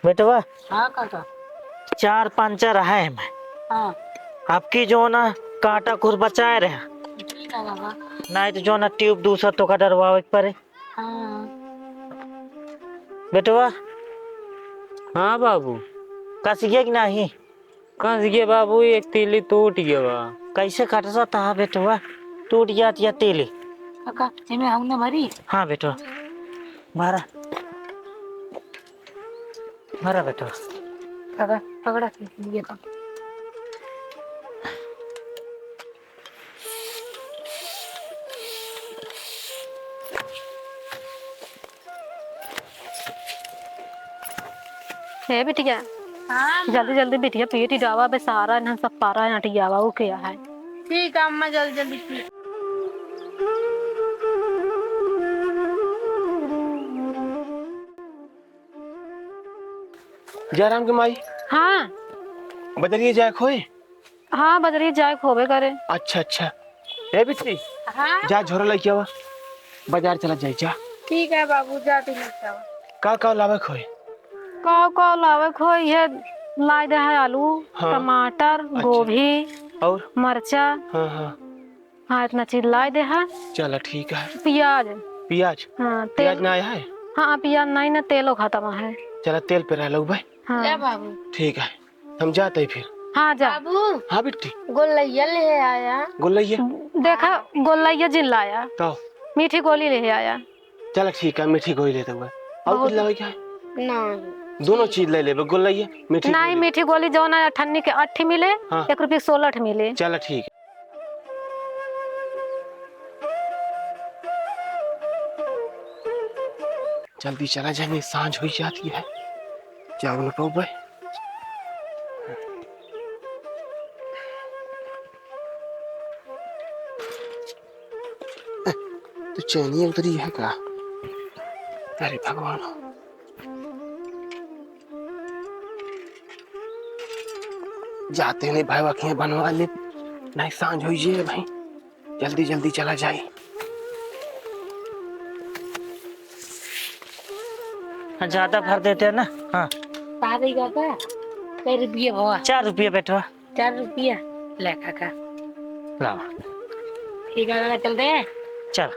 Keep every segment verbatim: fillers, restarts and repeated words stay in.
बेटवा। हाँ काका। चार पंचर है में। हाँ। आपकी जो ना कांटा कुछ बचाए रहे। ठीक है बाबा। नहीं तो जो ना ट्यूब दूसरा तो का डरवावे के पड़े। हाँ। बेटवा। हाँ बाबू। कस गया कि नहीं? कस गया बाबू, एक तीली टूट गया बा। कैसे कटता था बेटवा? टूट जात या तीली। काका, एमे हौने भरी? हाँ बेटवा, भरा। भरा बेटवा। काका, पकड़ा, ये तो। हे बिटिया, हाँ, माँ। जल्दी जल्दी बिटिया पेट ही डावा बे, सारा इन्हन सब पारा है नटियावा, वो क्या है? ठीक है अम्मा, जल्दी जल्दी पी। जयराम के माई। हाँ। बजरिए जाए खोए? हाँ, बजरिए जाए खोबे करे। अच्छा, अच्छा। ए बिट्टी, हाँ? जा झोरा लेके आवा, बाजार चला जाए, जा। ठीक है बाबू, जा तू लेके आवा। का का लावे खोए? का का लावे खोए, ये लाए दे है आलू, हाँ। टमाटर, अच्छा। गोभी, और? मरचा। हाँ, हाँ। हाँ, इतना चीज लाए दे है। चला ठीक है। प्याज। प्याज? हाँ, प्याज तेल। ना आया है? हाँ, प्याज नहीं ना, तेलो खत्म है। चला, तेल पे रह लो भाई। हाँ। ले बाबू। ठीक है, हम जाते हैं फिर। हाँ, जा। बाबू। हाँ बिट्टी। गोलैया ले आया। गोलैया? देखा, गोलैया जिन लाया। तो? मीठी गोली ले आया। चला ठीक है, मीठी गोली लेते हुए। और बहुत कुछ लेवे क्या है? नहीं। दोनों चीज ले लेबे, गोलैया, मीठी नहीं, गोली। मीठी गोली जो ना अठन्नी के अट्ठी मिले, हाँ। एक रुपये सोलह मिले। चला ठीक है। जल्दी चला जाए, नहीं सांझ हो जाती है, जाओ न पाओ भाई। तो चैनिया उतरी है का? अरे भगवान, जाते नहीं भाई, वकिया बनवा ले, नहीं सांझ हो जाए भाई, जल्दी जल्दी चला जाए। हाँ, ज्यादा भर देते हैं ना। हाँ। का देगा का? कै रुपये भवा? चार रुपये बेटवा। चार रुपया। ले काका। लावा। ठीक है काका, चल दे। चल।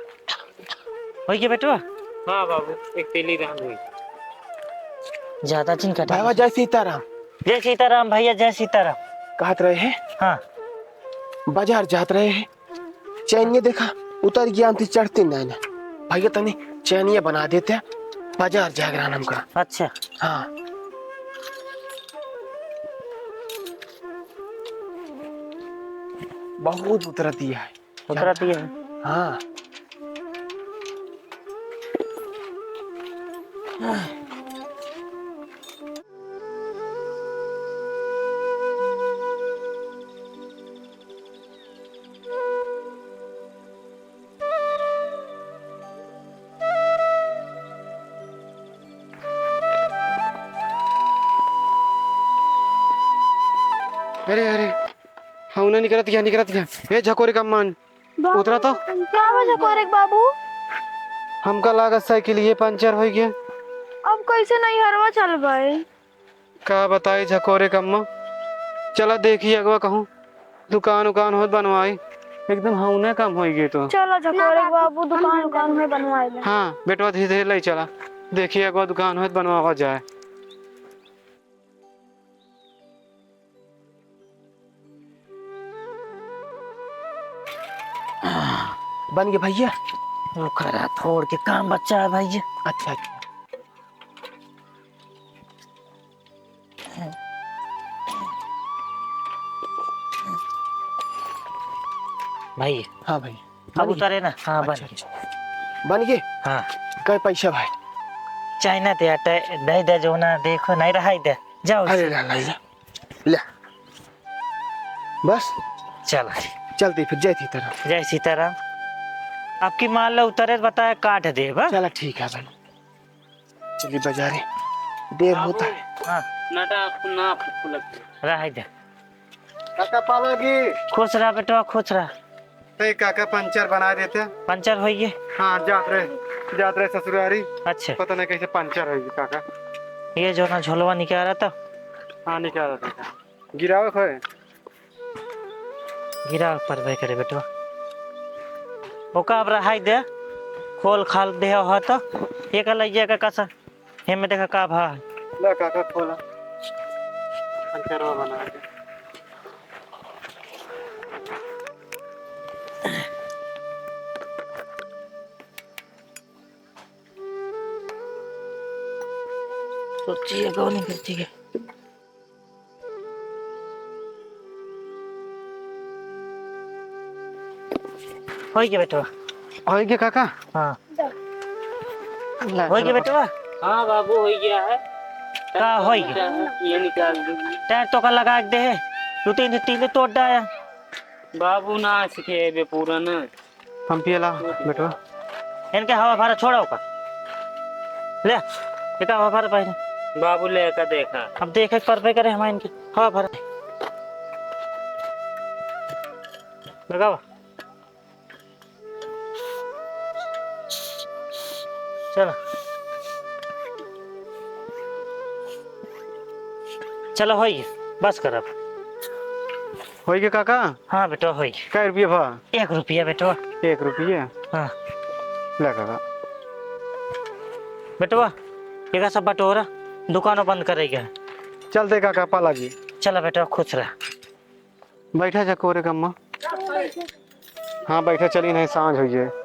होई गया बेटवा? हाँ बाबू, एक तेली राम हुई। ज्यादा चिन कटा। बाबा, जय सीताराम। जय सीताराम भैया, जय सीताराम। कहत रहे हैं? हाँ। बाजार जात रहे हैं, चैनिया देखा, उतर गया, हम तो चढ़ते नहीं ना। भैया, तनी चैनिया बना देते, बाजार जाए के रहन हमका। अच्छा। हाँ। बहुत उतरती है। उतरती है। हाँ। अरे, अरे, हाँ, उन्हें निकरत गया, निकरत गया। ए, झकोरे का मान, बाबू, उतरा तो। का बा झकोरे के बाबू? हमका लागत साइकिल ये पंचर होइ गया। अब कैसे नैहरवा चलबे? का बताई झकोरे कम्मा, चला देखी अगवा कहूँ दुकान उकान होत बनवाई, एकदम हौने कम होइ गए तो। चला झकोरे बाबू, दुकान उकान में बनवाई ले। हाँ बेटवा, धीरे धीरे ले चला, देखी अगवा दुकान होत बनवावा जाए। बन गए भैया। ओकरा थोड़ के काम बचा है भैया। अच्छा, अच्छा। भाई। हाँ भाई। अब बन गए? उतरे ना। हाँ, बन अच्छा, गए। अच्छा। बन गए? हाँ। कै पैसा भाई? चाइना ते अटे, दे दे जो ना, देखो, नहीं रहा इधर। जाओ। अरे ला, ला, ला। ले। बस। चल। चलते फिर, जय सीताराम। जय सीताराम। आपकी माल ला उतरे बताया, काट दे, बा? चला, ठीक है भाई। चलिए बाजारे, देर होता है। हाँ। नाटा आपको ना आपको लगता है। रहा इधर। काका पाला की। खुश रहा बेटवा, खुश रहा। ए काका, पंचर बना देते। पंचर होइए? हाँ, जात रहे, जात रहे ससुरारी। अच्छा। पता नहीं कैसे पंचर होइए काका। ये जो ना झोलवा निकाला तो। हाँ, निकाला था। गिरावे खोए। गिरावे परबे करे बेटवा। ओका अब रहाई दे। खोल खाल दे हो तो। ये का लइया का कसा। हे में देखा का भा। ले काका खोला। अंतरवा बना दे। सोचिए, कौन करती है? होई के बेटवा? होई के काका? हाँ। ला, होई के चलो। बेटवा? हाँ बाबू, होई गया है। का होई के? ये निकाल दीजिए। टायर तो का लगा के दे, दो तीन, तीन तोड़ डाया। बाबू ना सीखे बे पूरा ना। हम पिए ला, बेटवा। इनके हवा भरा छोड़ा ओकर। ले, एका हवा भरा पहले। बाबू ले का देखा। अब देखे पर पे करे हम इनके हवा भरा। लगावा। चलो। चलो होई, बस करब। होई के काका? हाँ बेटवा, होई। कै रुपया भा? एक रुपया बेटवा। एक रुपया? हाँ। ले काका। बेटवा, एका सब बटोरा, दुकानो बंद करेगा। चलते काका, पाला जी। चला बेटवा, खुश रह। बैठा जा कोरे कम्मा। हाँ, बैठा, चली नहीं, सांझ होई है।